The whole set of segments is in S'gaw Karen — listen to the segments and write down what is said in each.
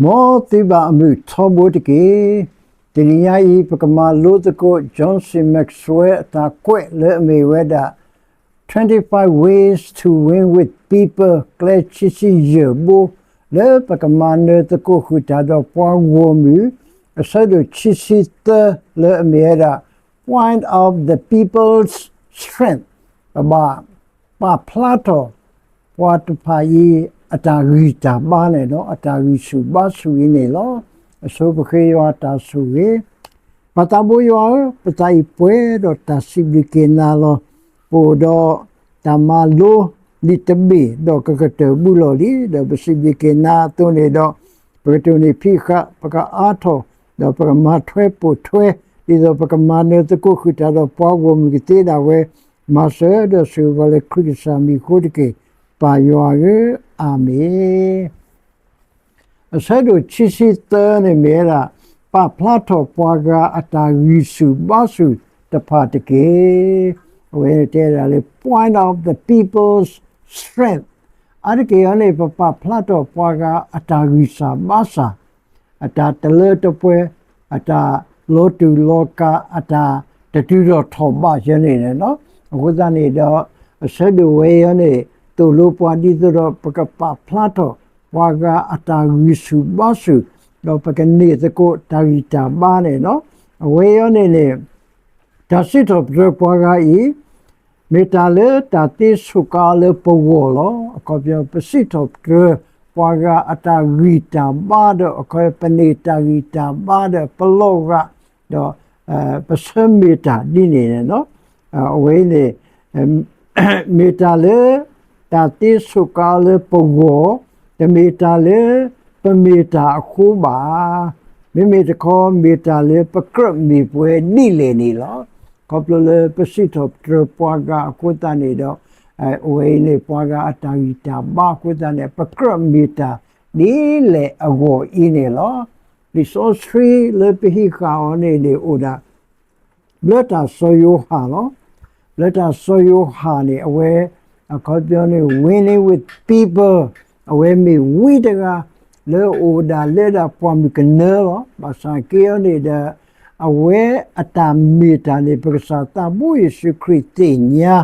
မ်သုဘၣ်အမုာ်ထီဘိတက့ၢ်. တနံၤညါအံၤ ပကမၤလိသကိး John C Maxwell အတၢ်ကွဲးလၢအမ့ၢ်ဝဲဒၣ် twenty-five ways to win with people ကျဲခံဆံယဲၢ်ဘိ လၢပကမၤနၢၤသကိးဃုာ်တၢ်ဒီးပှၤဂီၢ်မုၢ် အဆၢဒိၣ်ခံဆံသၢလၢအမ့ၢ်ဝဲဒၣ် Point of the people's strength ပဘၣ်ပာ်ဖျါထီၣ် ပှၤတဖၣ်အံၤ အတၢ်ဂံၢ်တၢ်ဘါန့ၣ်လီၤ. အတၢ်ဂံၢ်ဆူၣ်ဘါဆူၣ်အံၤန့ၣ်လီၤ. အဆိပဃ့ယွၤတၢ်ဆိၣ်ဂ့ၤ, ပၢ်သးဘိယွၤဧၢ, ပသးအံၤပှဲၤဒီးတၢ်စံးဘျုးက့ၤနၤလီၤ. ပအိၣ်ဒီးတၢ်မၤလိလံာ်တဘ့ၣ် ဒီးကကတၢၢ်ဘူးလီၤလံ, ဒီးပစံးဘျုးက့ၤနၤအသိးန့ၣ်ဒီး ပကတိၢ်နီၣ်ဖံးဃာ်, ပကအါထီၣ်, ဒီးပကမၤထွဲပိာ်ထွဲ, ဒ်သိးပကမၤနၢၤသကိးဃုာ်တၢ်ဒီးပှၤဂီၢ်မုၢ်ကသ့ဒၣ်ဝဲ, မၤစၢၤဒီးဆိၣ်ဂ့ၤပှၤလၢခရံာ်ကစၢ်မံၤအဃိတက့ၢ်. ပၢ်ယွၤဧၢ, အၤမ့ၣ်. အဆၢဒိၣ်ခံဆံသၢန့ၣ်မ့ၢ်ဝဲဒၣ် ပာ်ဖျါထီၣ်ပှၤဂၤအတၢ်ဂံၢ်ဆူၣ်ဘါဆူၣ်တဖၣ်တက့ၢ်. အဝဲန့ၣ်တဲဒၣ်လၢ point of the people's strength အါတက့ၢ်အံၤန့ၣ် ပပာ်ဖျါထီၣ်ပှၤဂၤအတၢ်ဂံၢ်စၢ်ဘါစၢ် အတၢ်တလၢတပှဲၤ, အတၢ်လီၤတူာ်လီၤကာ်, အတၢ်တတုၤထီၣ်ထီၣ်ဘးယဲန့ၣ်လီၤ. အဃိသတးန့ၣ်ဒီး အဆၢဒိၣ်ဝဲအံၤန့ၣ် သိၣ်လိပှၤဒ်သိးဒီး ပကပာ်ဖျါထီၣ် ပှၤဂၤအတၢ်ဂံၢ်ဆူၣ်ဘါဆူၣ်, ဒီးပကန့ၢ်သကိးတၢ်ဂံၢ်တၢ်ဘါန့ၣ်လီၤ. အဝဲအံၤန့ၣ်န့ၣ် တၢ်စံးထီၣ်ပတြၢၤပှၤဂၤအံၤ မ့ၢ်တၢ်လၢတၢ်သ့ဆိၣ်ကါအီၤလၢပဂီၢ်လီၤ. အခီပညီ ပစံးထီၣ်ပတြၢၤပှၤဂၤအတၢ်ဂံၢ်တၢ်ဘါဒီး အခီပညီ ပန့ၢ်တၢ်ဂံၢ်တၢ်ဘါဒီးပလီၤဂာ်, ဒီး ပဆၢမ့ၢ်တၢ်ဒ်န့ၣ်လီၤ. အဝဲအံၤန့ၣ် မ့ၢ်တၢ်လၢ တၢ်သ့ဆိၣ်ကါအီၤလၢပဂီၢ်, တမ့ၢ်တၢ်လၢပမ့ၢ်တၢ်အဃိဘၣ်. မ့မ့ၢ်တခီ မ့ၢ်တၢ်လၢပကြၢးမ့ၢ်ပှဲၤဒ်လဲၣ်န့ၣ်လီၤ. ခီဖျိလၢပစံးထီၣ်ပတြၢၤပှၤဂၤအဃိသတးန့ၣ်ဒီး အဝဲအံၤန့ၣ် ပှၤဂၤအတၢ်ဂံၢ်တၢ်ဘါအဃိသတးန့ၣ် ပကြၢးမ့ၢ်တၢ်ဒ်လဲၣ်အဂီၢ်အံၤန့ၣ်လီၤ. လံာ်စီဆှံလၢပဟံးဃာ်အီၤန့ၣ်န့ၣ်အိၣ်ဒၣ် ဘျၢတၢ်စီၤယိၤဟၣ်လီၤ. ဘျၢတၢ်စီၤယိၤဟၣ်န့ၣ် အဝဲ အခီပညီန့ၣ် winning with people အဝဲမ့ၢ်ဝံတဂၤ လၢအအိၣ်ဒၣ်လၢဒၣ်ပှၢ်မုၢ်ကနၢလီၤ. ဘၣ်ဆၣ်က့အီၤန့ၣ်ဒီး အဝဲအတၢ်မ့ၢ်တၢ်န့ၣ် ပကစၢ်သးဘိယ့ၣ်ၡူးခရံာ်သ့ၣ်ညါ,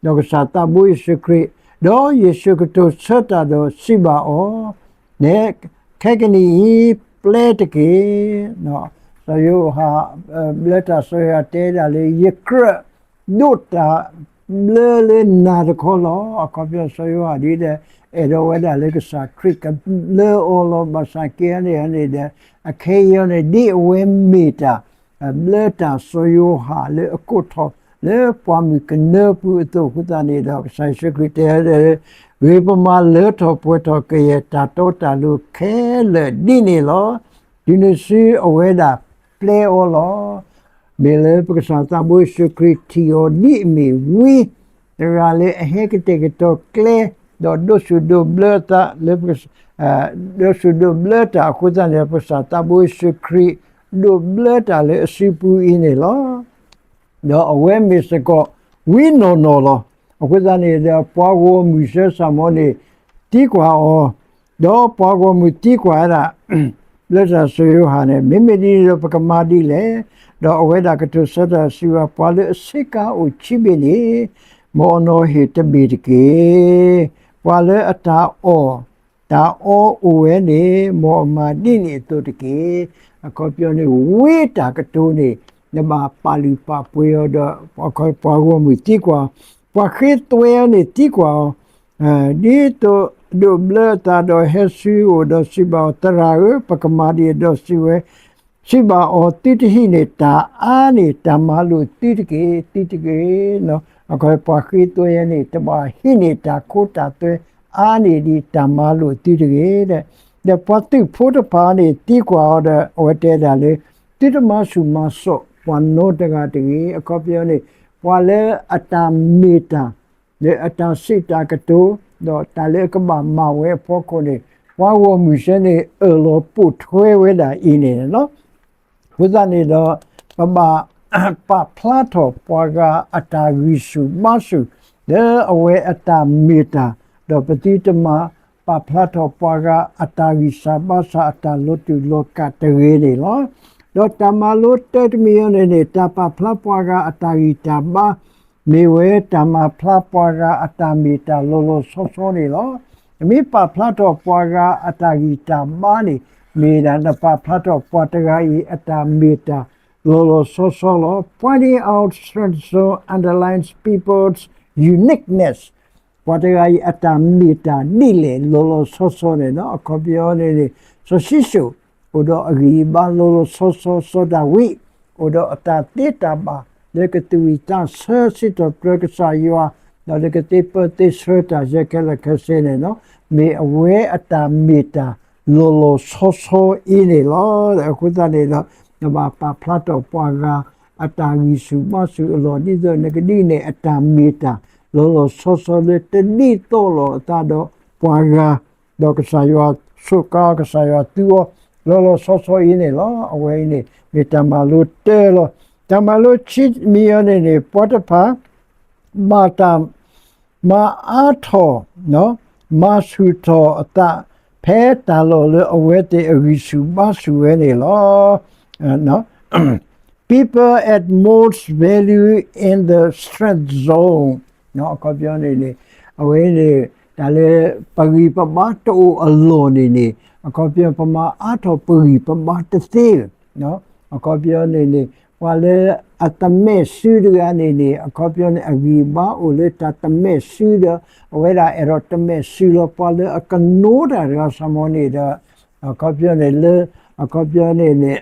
ဒီးကစၢ်သးဘိယ့ၣ်ၡူးခရံာ်, ဒီးယ့ၣ်ၡူးကတိၤဆၢတၢ်ဒီးစံးဘၣ်အီၤ, နဲ ခဲကနံၣ်အံၤ ပျဲတက့ၢ်. စီၤယိၤဟၣ်, ဘျၢတၢ်စီၤယိၤဟၣ်တဲဒၣ်လၢ ယကြၢးဒိးတၢ်ဘျၢလၢနၤတခီလီၤ. အခီပညီစီၤယိၤဟၣ်ဒ်ဒီး အဲၣ်ဒိးဝဲဒၣ်လၢကစၢ်ခရံာ်ကဘျၢအီၤလီၤ. ဘၣ်ဆၣ်က့အီၤန့ၣ်န့ၣ်ဒီး အခဲအံၤအီၤန့ၣ် ဒ်အဝဲမ့ၢ်တၢ် ဘျၢတၢ်စီၤယိၤဟၣ်လၢအကိးထီၣ်လၢပှၢ်မုၢ်ကနၢပူၤအသိးအဃိသတးန့ၣ်ဒီး ကစၢ်ယ့ၣ်ၡူးခရံာ်တဲ, ဂ့ၤပမၤလၢထီၣ်ပှဲၤထီၣ်ကယဲၢ်တၢ်တီတၢ်လိၤခဲလၢာ်ဒ်န့ၣ်လီၤ. တုၤနုၤစုအဝဲဒၣ်ပျဲအီၤလီၤ. မ့ၢ်လၢပကစၢ်သးဘိယ့ၣ်ၡူးခရံာ်ထံၣ်အီၤဒ်အမ့ၢ်ဝံ တဂၤလၢအဟဲကတဲာ်ကတီၤကျဲ, ဒီးဒိးဆူၣ်ဒိးဘျၢသးလၢ ဒိးဆူၣ်ဒိးဘျၢတၢ်အဃိသတးန့ၣ် ပကစၢ်သးဘိယ့ၣ်ၡူးခရံာ် ဒိးဘျၢတၢ်လၢအစုပူၤအံၤန့ၣ်လီၤ. ဒီးအဝဲမ့ၢ်စ့ၢ်ကီး ဝံနီၢ်နီၢ်လီၤ. အဃိသတးန့ၣ်ဒီး ပှၤဂီၢ်မုၢ်ဆၢစၢ်မီၤန့ၣ် သံကွၢ်အီၤ, ဒီးပှၤဂီၢ်မုၢ်သံကွၢ်ဝဲဒၣ် ဘျၢတၢ်စီၤယိၤဟၣ်န့ၣ် မ့မ့ၢ်ဒ်န့ၣ်ဒီး ပကမၤဒ်လဲၣ်. ဒီးအဝဲဒၣ်ကတိၤဆၢတၢ်စံးဘၣ်, ပှၤလၢအဆ့ကၤအိၣ်ခံဘ့ၣ်န့ၣ် မ်အနီၢ်ဟ့ၣ်တဘ့ၣ်တက့ၢ်. ပှၤလၢအတၢ်အီၣ် တၢ်အီအိၣ်ဝဲန့ၣ် မ်အမၤဒ်န့ၣ်အသိးတက့ၢ်. အခီပညီန့ၣ် ဝံတၢ်ကတိၤန့ၣ် နဘၣ်ပာ်လုၢ်ပာ်ပှ့ၤအီၤဒီး ပှၤဂီၢ်မုၢ်သံကွၢ်, ပှၤဃ့သွဲအီၤန့ၣ်သံကွၢ်အီၤ, ဒ်သိးဒိးဘျၢအသးဒီးဟဲဆူအအိၣ်ဒီးစံးဘၣ်အီၤ, သရၣ်ဧၢ, ပကမၤဒ်အံၤဒီးစံးဝဲ စံးဘၣ်အီၤ, သုတဟံးန့ၢ်တၢ်အါန့ၢ် တၢ်မၤလိာ်သုတက့ၢ်, သုတက့ၢ်. အခီပညီ ပှၤဃ့သွဲအီၤန့ၣ် တဘၣ်ဟံးန့ၢ်တၢ်ခိတၢ်သွဲအါန့ၢ်ဒံး တၢ်မၤလိာ်သုတဂ့ၤ. ဒီးပှၤသုးဖိတဖၣ်န့ၣ်သံကွၢ်အီၤဒီး အဝဲတဲဒၣ်လၢ သုတမၤဆူၣ်မၤစိးပှၤနီတဂၤတဂ့ၤ. အခီပညီန့ၣ် ပှၤလၢအတၢ်မ့ၢ်တၢ် လၢအတၢ်စံးတၢ်ကတိၤ ဒီးတၢ်လၢအကဘၣ်မၤဝဲအဖီခိၣ်န့ၣ် ပှၤဂီၢ်မုၢ်ဆၢန့ၣ် အၢၣ်လီၤပိာ်ထွဲဝဲဒၣ်အံၤန့ၣ်လီၤ. အဃိသတးန့ၣ်ဒီး ပဘၣ်ပာ်ဖျါထီၣ်ပှၤဂၤအတၢ်ဂံၢ်ဆူၣ်ဘါဆူၣ် လၢအဝဲအတၢ်မ့ၢ်တၢ်, ဒီးပသုတမၤပ ပာ်ဖျါထီၣ်ပှၤဂၤအတၢ်ဂံၢ်စၢ်ဘါစၢ်အတၢ်လီၤတူာ်လီၤကာ်တဂ့ၤန့ၣ်လီၤ. ဒီးတၢ်မၤလိတၢ်တမံၤအံၤန့ၣ်န့ၣ် တၢ်ပာ်ဖျါပှၤဂၤအတၢ်ဂံၢ်တၢ်ဘါ မ့ၢ်ဝဲတၢ်မၤဖျါပှၤဂၤအတၢ်မ့ၢ်တၢ်လီၤလီၤဆီဆီန့ၣ်လီၤ. နမ့ၢ်ပာ်ဖျါထီၣ်ပှၤဂၤအတၢ်ဂံၢ်တၢ်ဘါန့ၣ် မ့ၢ်ဒၣ်နပာ်ဖျါထီၣ်ပှၤတဂၤအံၤအတၢ်မ့ၢ်တၢ်လီၤလီၤဆီဆီလီၤ. Pointing out strengths so underlines people's uniqueness. ပှၤတဂၤအံၤအတၢ်မ့ၢ်တၢ်ဒ်လဲၣ်လီၤလီၤဆီဆီန့ၣ်လီၤ. အခီပညီန့ၣ်န့ၣ် စီၤၡံၣ်စိၣ် အိၣ်ဒီးအဂံၢ်အဘါလီၤလီၤဆီဆီ, စီၤဒၤဝံး အိၣ်ဒီးအတၢ်သ့တၢ်ဘၣ် လၢကသူၣ်ဝံၣ်သးဆၢစံးထီၣ်ပတြၢၤကစၢ်ယွၤ, ဒီးလၢကသ့ပၢသ့ဆှၢတၢ်ယဲခဲလၢာ်ခဲဆ့န့ၣ်လီၤ. မ့ၢ်အဝဲအတၢ်မ့ၢ်တၢ်လီၤလီၤဆီဆီအံၤန့ၣ်လီၤ. အဃိသတးန့ၣ်ဒီး နဘၣ်ပာ်ဖျါထီၣ်ပှၤဂၤအတၢ်ဂံၢ်ဆူၣ်ဘါဆူၣ်အလီၢ် ဒ်သိးနကဒုးနဲၣ်အတၢ်မ့ၢ်တၢ်လီၤလီၤဆီဆီလၢ တဒ်သိးလိာ်အသးဒီးပှၤဂၤ, ဒီးကစၢ်ယွၤစူးကါအီၤ ကစၢ်ယွၤသူအီၤ လီၤလီၤဆီဆီအံၤန့ၣ်လီၤ. အဝဲအံၤန့ၣ် မ့ၢ်တၢ်မၤလိတၢလီၤ. တၢ်မၤလိခံမံၤအံၤန့ၣ်န့ၣ် ပှၤတဖၣ် ဘၣ်တၢ်မၤအါထီၣ် မၤဆူၣ်ထီၣ်အသး ဖဲတၢ်လီၢ်လၢအဝဲသ့ၣ်အဂံၢ်ဆူၣ်ဘါဆူၣ်ဝဲန့ၣ်လီၤ. People add most value in the strength zone. အခီပညီန့ၣ်န့ၣ် အဝဲန့ၣ် တၢ်လၢပဂံၢ်ပဘါတအိၣ်အလီၢ်န့ၣ်န့ၣ် အခီပညီပမၤအါထီၣ်ပဂံၢ်ပဘါတသ့လၢၤ. အခီပညီန့ၣ်န့ၣ် ပှၤလၢအတမဲာ်စုတဂၤန့ၣ်န့ၣ် အခီပညီန့ၣ် အဂံၢ်ဘါအိၣ်လၢတၢ်တမဲာ်စုဒီး အဝဲဒၣ်အဲၣ်ဒိးတမဲာ်စုလီၤ. ပှၤလၢအကနိတၢ်တဂၤစ့ၢ်မ့ၢ်န့ၣ်ဒီး အခီပညီန့ၣ်လၢ အခီပညီန့ၣ်န့ၣ်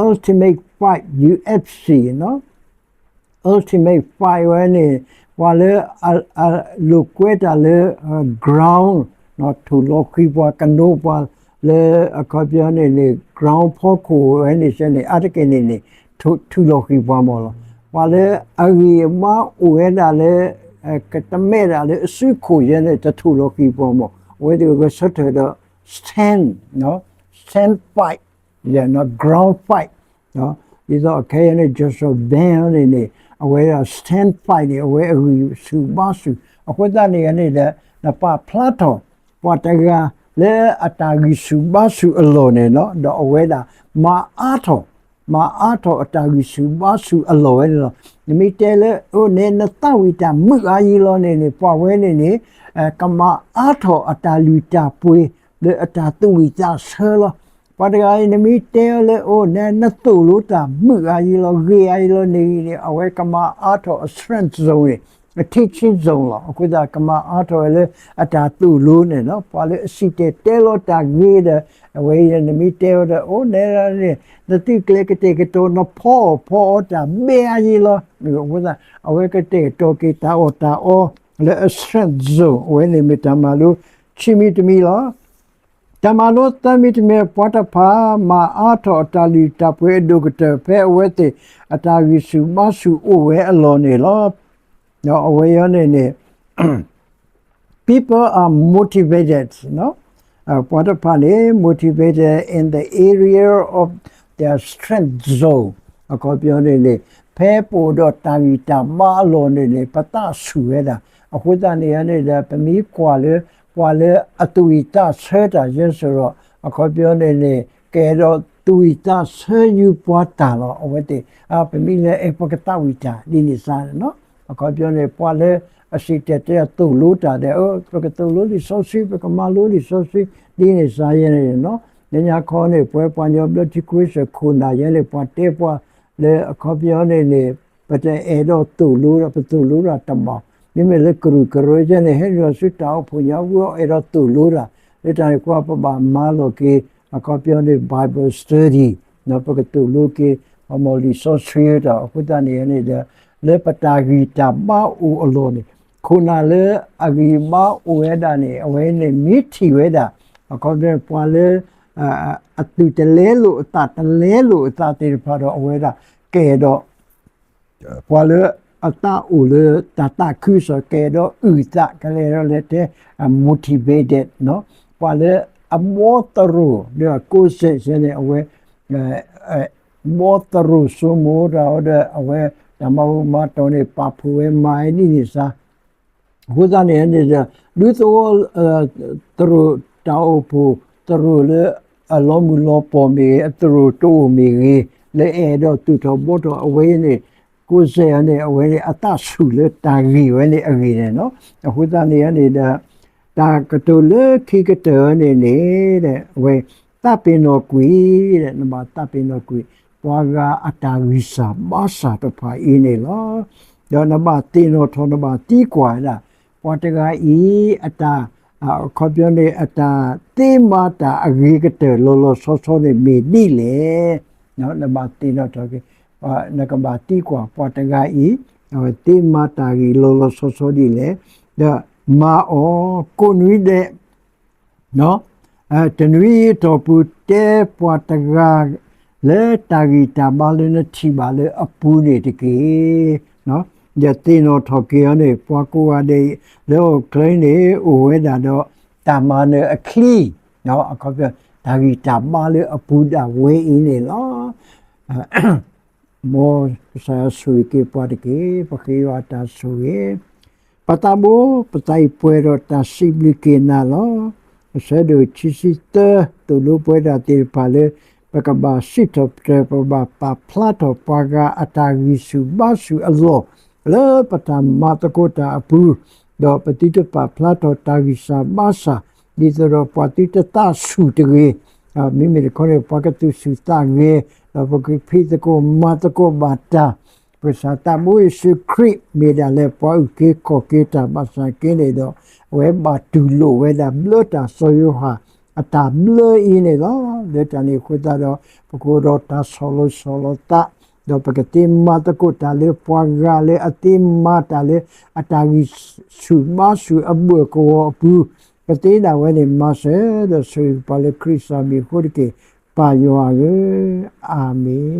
Ultimate Fight ယူႇ F C နီၤ Ultimate Fight ဝဲန့ၣ် ပှၤလၢအလိာ်ကွဲတၢ်လၢ ground ထူၣ်လီၤဃံၤပှၤ ကနိပှၤလၢ အခီပညီန့ၣ်န့ၣ် ground ဖီခိၣ်ဝဲန့ၣ်စ့ၢ်န့ၣ် အါတက့ၢ်န့ၣ်န့ၣ် ထူၣ်လီၤဃံၤပှၤမ့ၢ်လီၤ. ပှၤလၢအဂံၢ်အဘါအိၣ်ဝဲဒၣ်လၢ ကတမဲာ်တၢ်လၢအစုခိၣ်ယဲန့ၣ် တထူၣ်လီၤဃံၤပှၤမ့ၢ် အဝဲသ့ၣ်ဂဲၤဆၢထၢၣ်ဒီး stand နီၤ stand fight ယဲ ground fight ဒ်သိးအခဲအံၤန့ၣ် Joshua Band န့ၣ်န့ၣ် အဝဲဒၣ် stand fight န့ၣ် အဝဲအဂံၢ်ဆူၣ်ဘါဆူၣ် အဃိသတးန့ၣ်န့ၣ်ဒီး နပာ်ဖျါထီၣ် ပှၤတဂၤလၢအတၢ်ဂံၢ်ဆူၣ်ဘါဆူၣ်အလီၢ်န့ၣ်လီၤ. ဒီးအဝဲဒၣ် မၤအါထီၣ် မၤအါထီၣ်အတၢ်ဂံၢ်ဆူၣ်ဘါဆူၣ်အလီၢ်ဝဲန့ၣ်လီၤ. နမ့ၢ်တဲလၢ အိၣ်န့ၣ် နသးဝံၣ်တၢ်မုာ်အါယံလီၤန့ၣ်န့ၣ် ပှၤဝဲန့ၣ်န့ၣ် ကမၤအါထီၣ်အတၢ်လုၢ်တၢ်ပှ့ၤ လၢအတၢ်သူၣ်ဝံၣ်သးဆၢလီၤ. ပှၤတဂၤအံၤ နမ့ၢ်တဲအီၤလၢ အိၣ်န့ၣ် နသိၣ်လိတၢ်မုာ်အါယံလီၤ ဂ့ၤအါယံလီၤန့ၣ်န့ၣ် အဝဲကမၤအါထီၣ်အ strength zone န့ၣ် အ teaching zone လီၤ. အဃိသတး ကမၤအါထီၣ်ဝဲလၢ အတၢ်သိၣ်လိန့ၣ်လီၤ. ပှၤလၢအစံၣ်တဲၤတဲလီၤတၢ်ဂ့ၤဒီး အဝဲအံၤ နမ့ၢ်တဲအီၤဒီး အိၣ်န့ၣ်န့ၣ် နသုကျဲကတဲာ်ကတီၤ နဖီအီၣ်ဖီအီတၢ်ဘဲအါယံလီၤ. အဃိသတး အဝဲကတဲာ်ကတီၤက့ၤတၢ်အီၣ်တၢ်အီ လၢအ strength zone အဝဲန့ၣ်မ့ၢ်တၢ်မၤလိ ခံမံၤတမံၤလီၤ. တၢ်မၤလိသၢမံၤတမံၤ ပှၤတဖၣ် မၤအါထီၣ်အတၢ်လုၢ်တၢ်ပှ့ၤအဒိၣ်ကတၢၢ် ဖဲအဝဲသ့ၣ်အတၢ်ဂံၢ်ဆူၣ်ဘါဆူၣ်အိၣ်ဝဲအလီၢ်န့ၣ်လီၤ. ဒီးအဝဲအံၤန့ၣ်န့ၣ် people are motivated ပှၤတဖၣ်န့ၣ် motivated in the area of their strength zone အခီပညီန့ၣ်န့ၣ် ဖဲပအိၣ်ဒီးတၢ်ဂံၢ်တၢ်ဘါအလီၢ်န့ၣ်န့ၣ် ပသးဆူၣ်ဝဲဒၣ် အဃိသတးန့ၣ်န့ၣ်ဒီး ပမ့ၢ်ကွၢ်လၢ ပှၤလၢအသူၣ်ဝံၣ်သးဆၢတၢ်ယဲစိၤဒီး အခီပညီန့ၣ်န့ၣ် ကအဲၣ်ဒိးသူၣ်ဝံၣ်သးဆၢယုၢ်ပှၤတၢ်လီၤ. အဝဲသ့ၣ် ပမ့ၢ်လၢအဲၣ်ပကသးဝံၣ်တၢ်ဒ်န့ၣ်စ့ၢ်န့ၣ် အခီပညီန့ၣ် ပှၤလၢအစံၣ်တဲၤတဲလီၤသိၣ်လိတၢ်ဒီး ပကသိၣ်လိလံာ်စီဆှံ ပကမၤလိလံာ်စီဆှံ ဒ်န့ၣ်စ့ၢ်ယဲန့ၣ်လီၤ. ညါခီန့ၣ် ပဝဲပှၤကညီဘျၢထံခဝ့ၡၢၣ်ခိၣ်နၢ်ယဲန့ၣ် ပှၤတဲပှၤလၢအခီပညီန့ၣ်န့ၣ် ပတအဲၣ်ဒိးသိၣ်လိဒီး ပသိၣ်လိတၢ်တဘၣ်. မ့မ့ၢ်လၢကရူၢ်ကရၢယဲန့ၣ် ဟဲနုာ်လီၤဆူတၢ်အိၣ်ဖှိၣ်ညါဝံၤ အဲၣ်ဒိးသိၣ်လိတၢ် လၢတၢ်န့ၣ်ကွၢ် ပဘၣ်မၤလီၤက့ၤ အခီပညီန့ၣ် Bible study ပကသိၣ်လိက့ၤ ပမၤလံာ်စီဆှံတၢ် အဃိသတးန့ၣ်န့ၣ်ဒီး လၢပတၢ်ဂံၢ်တၢ်ဘါအိၣ်အလီၢ်န့ၣ် ခိၣ်နၢ်လၢအဂံၢ်ဘါအိၣ်ဝဲဒၣ်န့ၣ် အဝဲန့ၣ် မ့ၢ်ထံၣ်ဝဲဒၣ် အခီပညီ ပှၤလၢ အသူၣ်တလဲလိာ်အသး တလဲလိာ်အသးသ့ၣ်တဖၣ်ဒီး အဝဲဒၣ်ကအဲၣ်ဒိး ပှၤလၢအသးအိၣ်လၢတၢ်သးခုကစီၣ် ကအဲၣ်ဒိးအုၣ်သး ကလဲၤဒီးလဲၤတဲ motivated ပှၤလၢအဘီသရိာ်ဒီးကိးစဲးစဲန့ၣ် အဝဲ ဘီသရိာ်စိမိၤတၢ်အီၤဒီး အဝဲတၢ်မၤဘူၣ်မၤတီၢ်န့ၣ် ပာ်ဖှိၣ်ဝဲမၤဝဲဒ်န့ၣ်စ့ၢ် အဃိသတးန့ၣ်န့ၣ်ဒီး ဒူသဝီ သရိာ်တၢ်အိၣ်ဖှိၣ်, သရိာ်လၢအလီၤမုၢ်လီၤပီၢ်မ့ၢ်ဂ့ၤ, အသရိာ်တအိၣ်မ့ၢ်ဂ့ၤ, လၢအအဲၣ်ဒိးသူၣ်ထီၣ်ဘှီထီၣ်အဝဲန့ၣ်, ကိးစဲၢ်အီၤန့ၣ် အဝဲန့ၣ်အသးဆူၣ်လၢတၢ်ဂ့ၢ်ဝဲန့ၣ်အဂ့ၢ်န့ၣ်လီၤ. အဃိသတးန့ၣ်န့ၣ်ဒီး တၢ်ကတိၤလၢခံကတၢၢ်န့ၣ်န့ၣ် အဝဲ သးပ့ၤနီၣ်ကွံာ်, နဘၣ်သးပ့ၤနီၣ်ကွံာ် ပှၤဂၤအတၢ်ဂံၢ်စၢ်ဘါစၢ်တဖၣ်အံၤန့ၣ်လီၤ. ဒီးနဘၣ်သ့ၣ်နီၣ်ထီၣ် နဘၣ်သံကွၢ်ဝဲဒၣ် ပှၤတဂၤအံၤ အတၢ် အခီပညီန့ၣ် အတၢ်သ့မၤတၢ်အဂ့ၤကတၢၢ်လီၤလီၤဆီဆီန့ၣ်မ့ၢ်ဒ်လဲၣ်. နဘၣ်သ့ၣ်နီၣ်ထီၣ်က့ၤ, နကဘၣ်သံကွၢ်ပှၤတဂၤအံၤ အဝဲသ့မၤတၢ်ဂ့ၤလီၤလီၤဆီဆီဒ်လဲၣ်, ဒီးမၤအီၤကိးနွံဒဲး တနွံအံၤအတီၢ်ပူၤ တဲပှၤတဂၤလၢတၢ်ဂံၢ်တၢ်ဘါလၢနထံၣ်ဘၣ်လၢအပူၤန့ၣ်တက့ၢ်. ဒီးသ့ၣ်နီၣ်ထီၣ်က့ၤအီၤန့ၣ် ပှၤကိးဂၤဒဲး လၢဟီၣ်ခိၣ်ချၢအံၤန့ၣ် အိၣ်ဝဲဒၣ်ဒီးတၢ်မၤနၢၤအချံ, အခီပညီ တၢ်ဂံၢ်တၢ်ဘါလၢအပူၤဒၣ်ဝဲအံၤန့ၣ်လီၤ. မ်ကစၢ်ယွၤဆိၣ်ဂ့ၤက့ၤပှၤတက့ၢ်. ပဃ့ယွၤအတၢ်ဆိၣ်ဂ့ၤ ပသးဘိ ပသးအံၤပှဲၤဒီးတၢ်စံးဘျုးက့ၤနၤလီၤ. အဆၢဒိၣ်ခံဆံသၢ သိၣ်လိပှၤဒၣ်သ့ၣ်တဖၣ်လၢ ပကဘၣ်စံးထီၣ်ပတြၢၤ ပကဘၣ်ပာ်ဖျါထီၣ်ပှၤဂၤအတၢ်ဂံၢ်ဆူၣ်ဘါဆူၣ်အလီၢ် လၢပတၢ်မၤသကိးတၢ်အပူၤ, ဒီးပသုတပာ်ဖျါထီၣ်တၢ်ဂံၢ်စၢ်ဘါစၢ် ဒ်သိးဒီးပှၤသုတသးဆူၣ်တဂ့ၤ, မ့မ့ၢ်တခီန့ၣ် ပှၤကသူၣ်ဆူၣ်သးဂဲၤ, ဒီးပကဖံးသကိးမၤသကိးဘၣ်တၢ် ပကစၢ်သးဘိယ့ၣ်ၡူးခရံာ် မ့ၢ်ဒၣ်လၢပှၤအုၣ်က့ၤခီၣ်က့ၤတၢ်ဘၣ်ဆၣ်က့န့ၣ်ဒီး အဝဲဘၣ်တူၢ်လိာ်ဝဲဒၣ်ဘျၢတၢ်စီၤယိၤဟၣ်အတၢ်ဘျၢအံၤန့ၣ်လီၤ. လၢတၢ်န့ၣ်အဃိသတးဒီး ပကအိၣ်ဒီးတၢ်ဆီၣ်လီၤဆီၣ်လီၤသး, ဒီးပကသ့မၤသကိးတၢ်လၢပှၤဂၤလၢအသ့မၤတၢ်လၢ အတၢ်ဂံၢ်ဆူၣ်ဘါဆူၣ်အဘၢၣ်ကဝီၤအပူၤ, ပသ့ဒၣ်ဝဲန့ၣ်မၤစၢၤ ဒီးဆိၣ်ဂ့ၤပှၤလၢခရံာ်စၢ်မံၤအဃိတက့ၢ်. ပၢ်ယွၤဧၢ, အၤမ့ၣ်.